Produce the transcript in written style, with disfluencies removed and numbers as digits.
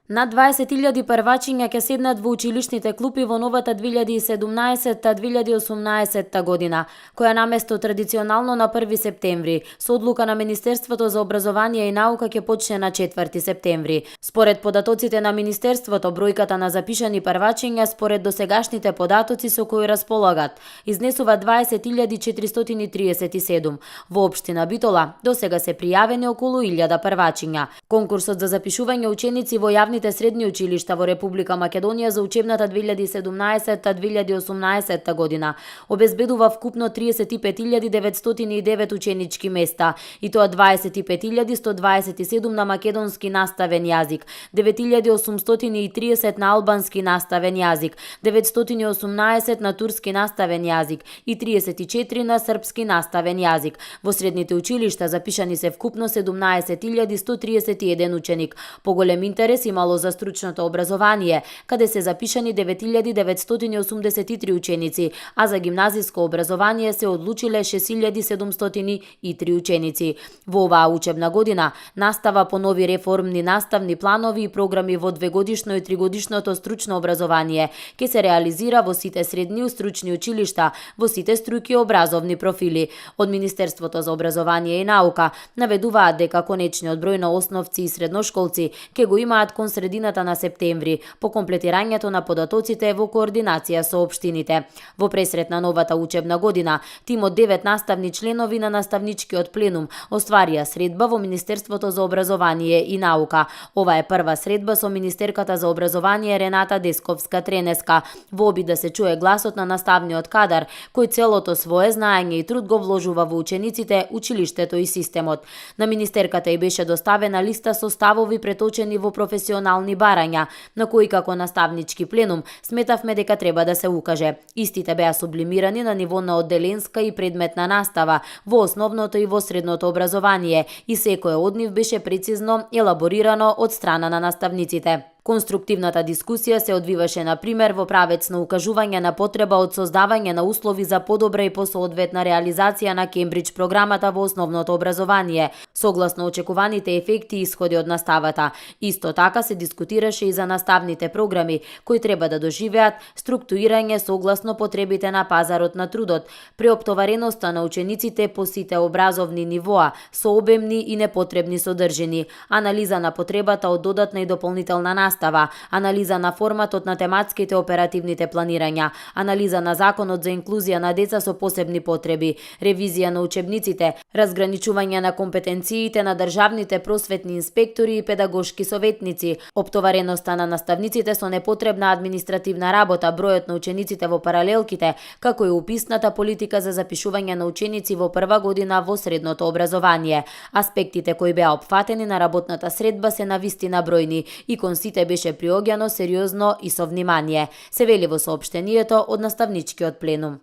Над 20.000 првачиња ќе седнат во училишните клупи во новата 2017-2018 година, која наместо традиционално на 1 септември, со одлука на Министерството за образование и наука ќе почне на 4 септември. Според податоците на Министерството, бројката на запишани првачиња според досегашните податоци со кои располагат изнесува 20.437. Во општина Битола досега се пријавени околу 1000 првачиња. Конкурсот за запишување ученици во јавните средни училишта во Република Македонија за учебната 2017-2018 година обезбедува вкупно 35.909 ученички места, и тоа 25.127 на македонски наставен јазик, 9.830 на албански наставен јазик, 918 на турски наставен јазик и 34 на српски наставен јазик. Во средните училишта запишани се вкупно 17.131 ученик. Поголем интерес имало за стручното образование, каде се запишани 9.983 ученици, а за гимназиско образование се одлучиле 6.703 ученици. Во оваа учебна година настава по нови реформни наставни планови и програми во двегодишно и тригодишното стручно образование ќе се реализира во сите средни стручни училишта, во сите струки и образовни профили. Од Министерството за образование и наука наведуваат дека конечниот број на основци и средношколци ќе го имаат кон средината на септември, по комплетирањето на податоците во координација со општините. Во пресрет на новата учебна година, тим од 9 наставни членови на наставничкиот пленум остварија средба во Министерството за образование и наука. Ова е прва средба со министерката за образование Рената Десковска-Тренеска, во обид да се чуе гласот на наставниот кадар, кој целото свое знаење и труд го вложува во учениците, училиштето и системот. На министерката и беше доставена листа со ставови преточени во професионални барања, на кои како наставнички пленум сметавме дека треба да се укаже. Истите беа сублимирани на ниво на одделенска и предметна настава во основното и во средното образование, и секое од нив беше прецизно елаборирано од страна на наставниците. Конструктивната дискусија се одвиваше на пример во правец на укажување на потреба од создавање на услови за подобра и посоодветна реализација на Кембридж програмата во основното образование, согласно очекуваните ефекти и исходи од наставата. Исто така се дискутираше и за наставните програми, кои треба да доживеат структурирање согласно потребите на пазарот на трудот, преоптовареноста на учениците по сите образовни нивоа, со обемни и непотребни содржини, анализа на потребата од додатна и дополнителна настава, анализа на форматот на тематските оперативните планирања, анализа на законот за инклузија на деца со посебни потреби, ревизија на учебниците, разграничување на компетенциите на државните просветни инспектори и педагошки советници, оптовареноста на наставниците со непотребна административна работа, бројот на учениците во паралелките, како и уписната политика за запишување на ученици во прва година во средното образование. Аспектите кои беа опфатени на работната средба се навистина бројни и кон сите беше приоѓано сериозно и со внимание, се вели во соопштението од наставничкиот пленум.